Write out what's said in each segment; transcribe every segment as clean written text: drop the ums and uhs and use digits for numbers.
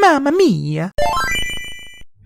Mamma mia.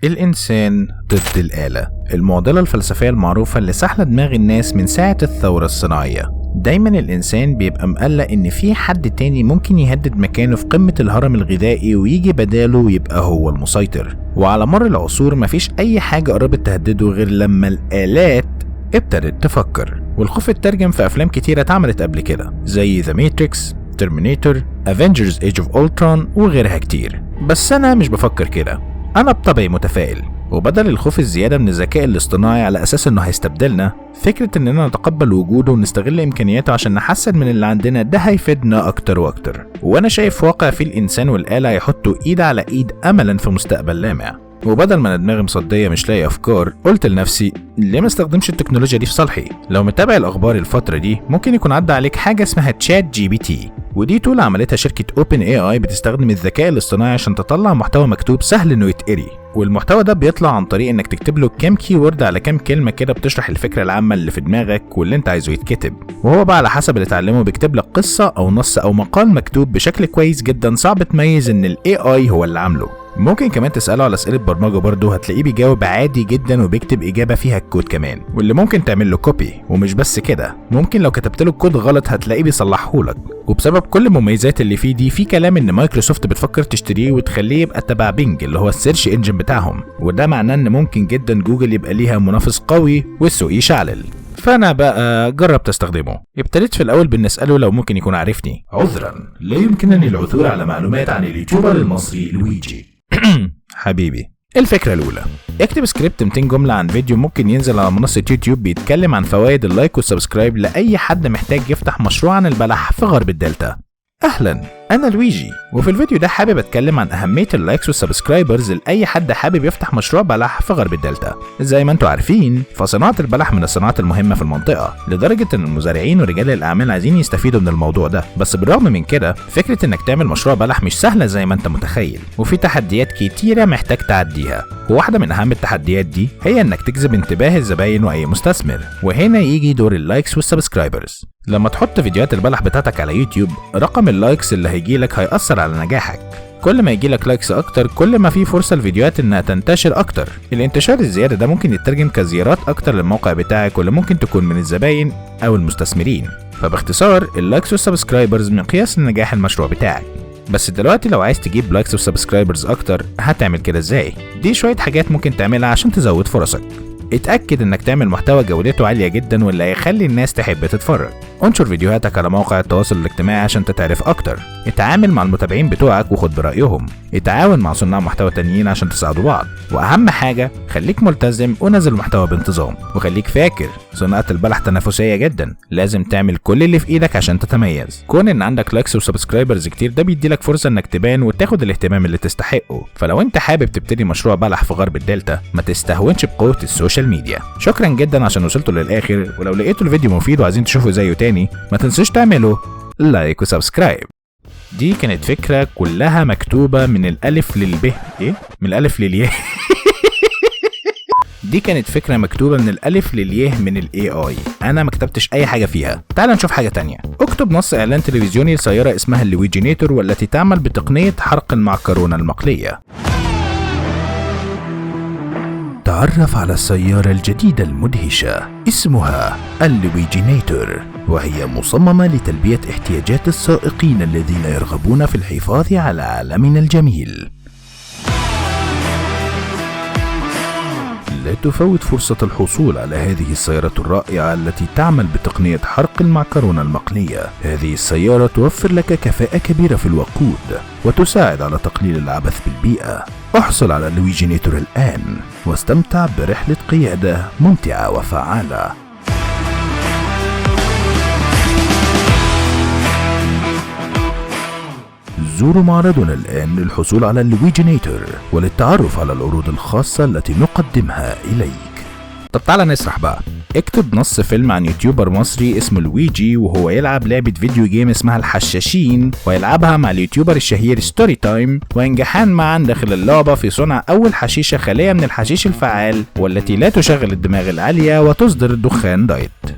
الإنسان ضد الآلة، المعضلة الفلسفية المعروفة اللي سحلة دماغ الناس من ساعة الثورة الصناعية. دايما الإنسان بيبقى مقلق إن في حد تاني ممكن يهدد مكانه في قمة الهرم الغذائي ويجي بداله ويبقى هو المسيطر. وعلى مر العصور مفيش أي حاجة قربت تهدده غير لما الآلات ابتدت تفكر. والخوف اترجم في أفلام كتيرة اتعملت قبل كده زي The Matrix، Terminator، Avengers Age of Ultron وغيرها كتير. بس أنا مش بفكر كده، أنا بطبعي متفائل، وبدل الخوف الزيادة من الذكاء الاصطناعي على أساس إنه هيستبدلنا، فكرة إننا نتقبل وجوده ونستغل إمكانياته عشان نحسن من اللي عندنا ده هيفيدنا أكتر وأكتر. وأنا شايف واقع فيه الإنسان والآلة هيحطوا إيد على إيد أملا في مستقبل لامع. وبدل ما انا دماغي مصديه مش لاقي افكار، قلت لنفسي ليه ما استخدمش التكنولوجيا دي في صالحي؟ لو متابع الاخبار الفترة دي ممكن يكون عدى عليك حاجة اسمها ChatGPT، ودي tool عملتها شركة OpenAI بتستخدم الذكاء الاصطناعي عشان تطلع محتوى مكتوب سهل انه يتقري. والمحتوى ده بيطلع عن طريق انك تكتب له كام keyword على كام كلمة كده بتشرح الفكرة العامة اللي في دماغك واللي انت عايزه يتكتب، وهو بقى على حسب اللي اتعلمه بيكتب لك قصة او نص او مقال مكتوب بشكل كويس جدا صعب تميز ان ال AI هو اللي عامله. ممكن كمان تسأله على أسئلة برمجة برضه، هتلاقيه بيجاوب عادي جدا وبيكتب إجابة فيها الكود كمان، واللي ممكن تعمل له copy. ومش بس كده، ممكن لو كتبت له الكود غلط هتلاقيه بيصلحه لك. وبسبب كل المميزات اللي فيه دي، في كلام إن مايكروسوفت بتفكر تشتريه وتخليه يبقى تبع Bing اللي هو ال search engine بتاعهم، وده معناه إن ممكن جدا جوجل يبقى ليها منافس قوي والسوق يشعلل. فأنا بقى جربت استخدمه. ابتديت في الأول بإن أسأله لو ممكن يكون عارفني. عذرا، لا يمكنني العثور على معلومات عن ال YouTuber المصري لويجي. حبيبي. الفكرة الأولى، اكتب سكريبت 200 جملة عن فيديو ممكن ينزل على منصة يوتيوب بيتكلم عن فوائد ال like وال subscribe لأي حد محتاج يفتح مشروع عن البلح في غرب الدلتا. أهلا، أنا لويجي، وفي الفيديو ده حابب أتكلم عن أهمية ال likes وال subscribers لأي حد حابب يفتح مشروع بلح في غرب الدلتا. زي ما انتوا عارفين، فصناعة البلح من الصناعات المهمة في المنطقة، لدرجة إن المزارعين ورجال الأعمال عايزين يستفيدوا من الموضوع ده. بس بالرغم من كده، فكرة إنك تعمل مشروع بلح مش سهلة زي ما أنت متخيل، وفي تحديات كتيرة محتاج تعديها. وواحدة من أهم التحديات دي هي إنك تجذب انتباه الزباين وأي مستثمر، وهنا يجي دور ال likes وال subscribers. لما تحط فيديوهات البلح بتاعتك على يوتيوب، رقم ال likes اللي هيجيلك هيأثر على نجاحك. كل ما يجيلك likes اكتر، كل ما في فرصة الفيديوهات انها تنتشر اكتر. الانتشار الزيادة ده ممكن يترجم كزيارات اكتر للموقع بتاعك، واللي ممكن تكون من الزباين او المستثمرين. فباختصار، ال likes وال subscribers مقياس لنجاح المشروع بتاعك. بس دلوقتي لو عايز تجيب likes و subscribers اكتر، هتعمل كده ازاي؟ دي شوية حاجات ممكن تعملها عشان تزود فرصك. اتأكد انك تعمل محتوى جودته عالية جدا واللي هيخلي الناس تحب تتفرج. انشر فيديوهاتك على مواقع التواصل الاجتماعي عشان تتعرف اكتر. اتعامل مع المتابعين بتوعك وخد برأيهم. اتعاون مع صناع محتوى تانيين عشان تساعدوا بعض. واهم حاجة، خليك ملتزم ونزل محتوى بانتظام. وخليك فاكر، صناعة البلح تنافسية جدا، لازم تعمل كل اللي في ايدك عشان تتميز. كون ان عندك likes و subscribers كتير ده بيديلك فرصة انك تبان وتاخد الاهتمام اللي تستحقه. فلو انت حابب تبتدي مشروع بلح في غرب الدلتا، ما تستهونش بقوة ال social media. شكرا جدا عشان وصلتوا للاخر، ولو لقيتوا الفيديو مفيد وعايزين تشوفوا زيه تاني، ما تنسوش تعملوا like و subscribe. دي كانت فكرة كلها مكتوبة من الألف للب، إيه؟ من الألف للياء. دي كانت فكرة مكتوبة من الألف للياء من ال AI، أنا ما كتبتش أي حاجة فيها. تعال نشوف حاجة تانية. اكتب نص إعلان تلفزيوني لسيارة اسمها اللويجينيتور والتي تعمل بتقنية حرق المعكرونة المقلية. تعرف على السيارة الجديدة المدهشة، اسمها اللويجينيتور، وهي مصممة لتلبية احتياجات السائقين الذين يرغبون في الحفاظ على عالمنا الجميل. لا تفوت فرصة الحصول على هذه السيارة الرائعة التي تعمل بتقنية حرق المعكرونة المقلية. هذه السيارة توفر لك كفاءة كبيرة في الوقود وتساعد على تقليل العبث بالبيئة. احصل على اللويجينيتور الآن واستمتع برحلة قيادة ممتعة وفعالة. زوروا معرضنا الآن للحصول على اللويجينيتور وللتعرف على العروض الخاصة التي نقدمها إليك. طب تعالى نسرح بقى. اكتب نص فيلم عن YouTuber مصري اسمه لويجي وهو يلعب لعبة video game اسمها الحشاشين، ويلعبها مع ال YouTuber الشهير ستوري تايم، وينجحان معا داخل اللعبة في صنع أول حشيشة خالية من الحشيش الفعال والتي لا تشغل الدماغ العالية وتصدر دخان diet.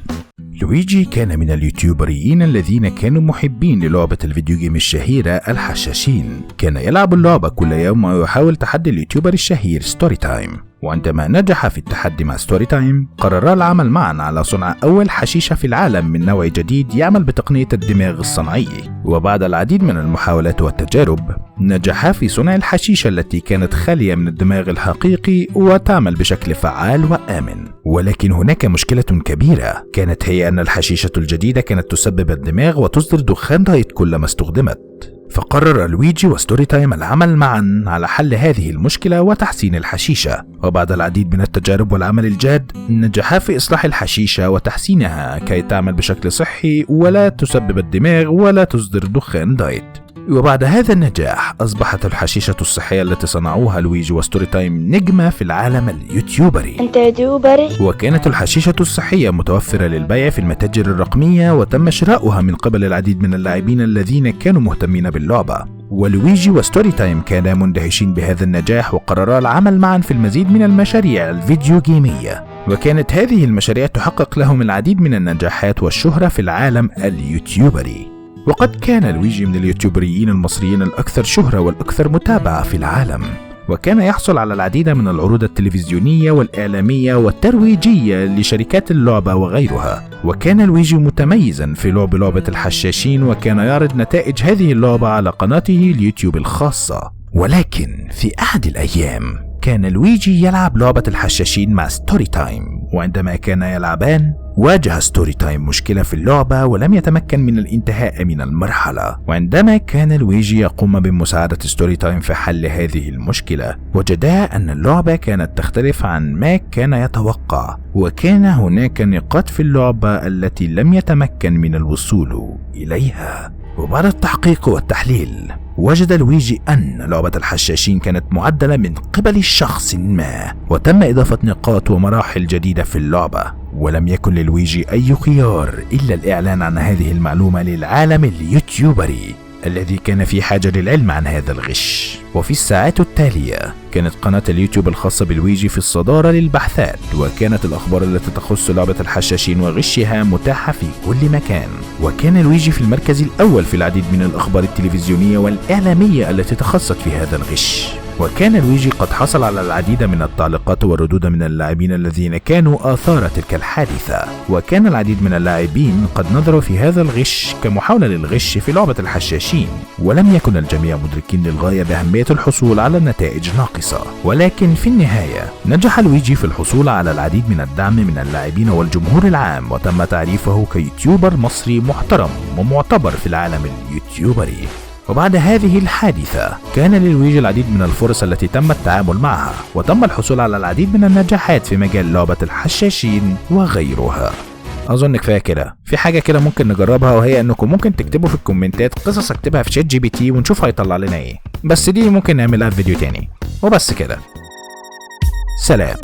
لويجي كان من اليوتيوبريين الذين كانوا محبين للعبة ال video game الشهيرة الحشاشين. كان يلعب اللعبة كل يوم ويحاول تحدي اليوتيوبر الشهير ستوري تايم، وعندما نجح في التحدي مع ستوري تايم قررا العمل معا على صنع أول حشيشة في العالم من نوع جديد يعمل بتقنية الدماغ الصناعي. وبعد العديد من المحاولات والتجارب نجحا في صنع الحشيشة التي كانت خالية من الدماغ الحقيقي وتعمل بشكل فعال وآمن. ولكن هناك مشكلة كبيرة كانت هي أن الحشيشة الجديدة كانت تسبب الدماغ وتصدر دخان diet كلما استخدمت. فقرر لويجي وستوري تايم العمل معا على حل هذه المشكلة وتحسين الحشيشة. وبعد العديد من التجارب والعمل الجاد نجحا في إصلاح الحشيشة وتحسينها كي تعمل بشكل صحي ولا تسبب الدماغ ولا تصدر دخان diet. وبعد هذا النجاح أصبحت الحشيشة الصحية التي صنعوها لويجي وستوري تايم نجمة في العالم اليوتيوبري. أنت يوتيوبري؟ وكانت الحشيشة الصحية متوفرة للبيع في المتاجر الرقمية، وتم شراؤها من قبل العديد من اللاعبين الذين كانوا مهتمين باللعبة. ولويجي وستوري تايم كانا مندهشين بهذا النجاح وقررا العمل معا في المزيد من المشاريع الفيديو جيمية. وكانت هذه المشاريع تحقق لهم العديد من النجاحات والشهرة في العالم اليوتيوبري. وقد كان لويجي من اليوتيوبريين المصريين الأكثر شهرة والأكثر متابعة في العالم، وكان يحصل على العديد من العروض التلفزيونية والإعلامية والترويجية لشركات اللعبة وغيرها. وكان لويجي متميزا في لعب لعبة الحشاشين، وكان يعرض نتائج هذه اللعبة على قناته اليوتيوب الخاصة. ولكن في أحد الأيام كان لويجي يلعب لعبة الحشاشين مع ستوري تايم، وعندما كان يلعبان واجه ستوري تايم مشكلة في اللعبة ولم يتمكن من الانتهاء من المرحلة. وعندما كان لويجي يقوم بمساعدة ستوري تايم في حل هذه المشكلة وجدا أن اللعبة كانت تختلف عن ما كان يتوقع، وكان هناك نقاط في اللعبة التي لم يتمكن من الوصول إليها. وبعد التحقيق والتحليل وجد لويجي أن لعبة الحشاشين كانت معدلة من قبل شخص ما، وتم إضافة نقاط ومراحل جديدة في اللعبة. ولم يكن للويجي أي خيار إلا الإعلان عن هذه المعلومة للعالم اليوتيوبري الذي كان في حاجة للعلم عن هذا الغش. وفي الساعات التالية كانت قناة اليوتيوب الخاصة بلويجي في الصدارة للبحثات، وكانت الأخبار التي تخص لعبة الحشاشين وغشها متاحة في كل مكان. وكان لويجي في المركز الأول في العديد من الأخبار التلفزيونية والإعلامية التي تخصت في هذا الغش. وكان لويجي قد حصل على العديد من التعليقات والردود من اللاعبين الذين كانوا آثار تلك الحادثة، وكان العديد من اللاعبين قد نظروا في هذا الغش كمحاولة للغش في لعبة الحشاشين، ولم يكن الجميع مدركين للغاية بأهمية الحصول على نتائج ناقصة. ولكن في النهاية نجح لويجي في الحصول على العديد من الدعم من اللاعبين والجمهور العام، وتم تعريفه كيوتيوبر مصري محترم ومعتبر في العالم اليوتيوبري. وبعد هذه الحادثة كان للويجي العديد من الفرص التي تم التعامل معها، وتم الحصول على العديد من النجاحات في مجال لعبة الحشاشين وغيرها. أظن كفاية كده. في حاجة كده ممكن نجربها، وهي أنكم ممكن تكتبوا في الكومنتات قصص اكتبها في ChatGPT ونشوف هيطلع لنا إيه، بس دي ممكن نعملها في فيديو تاني. وبس كده، سلام.